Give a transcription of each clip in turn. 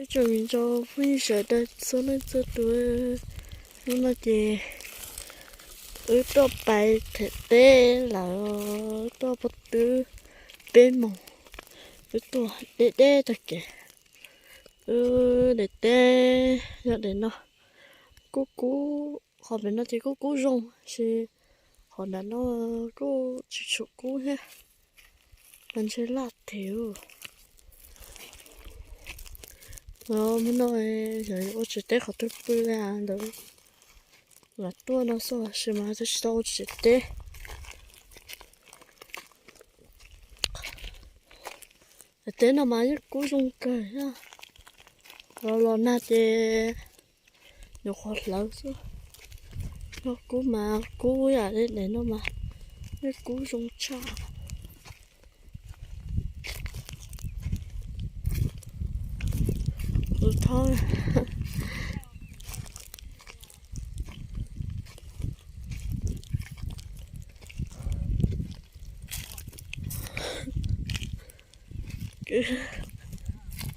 Ib tsoom me ntsis phooj ywg sawv daws txhua leej txhua tus, hnub no ces wb tuaj pais them teb lawm, tuaj puag twb peb moos, wb tuaj deb deb tag kev. Wb daim teb yog daim no, kub kub, qhov pem no ces kuj kub zoo, tab sis qhov nram no kuj tsis tshua kub thiab, mas ntshe laj thiab. Hnub no yog yuav ua tsev teb qhov twg pw li ntawd, lam tuaj no xwb tab sis mas twb tsis tau ua tsev teb. Daim teb no mas yeej kub zoo kawg thiab, los los nag ces nyuam qhuav hlawv xwb. Noj kub mas kub ib yam li daim no mas yeej kub zoo tshaj. Tus thob,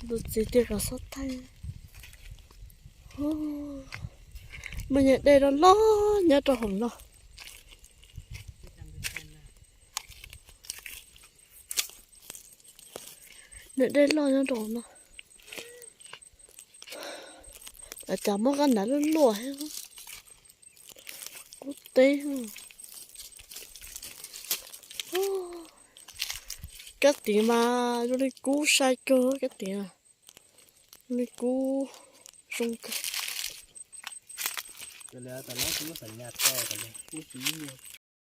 tus txiv tias kom xob thaij. Muaj nyuag dej loj loj nyob rau hauv no. Nyuag dej loj nyob rau hauv no. Cas muab qab hnav luaj luaj thiab. Kub teb. Kab tiv mas zoo li kub sai kawg kab tiv. Zoo li kub zoo kawg.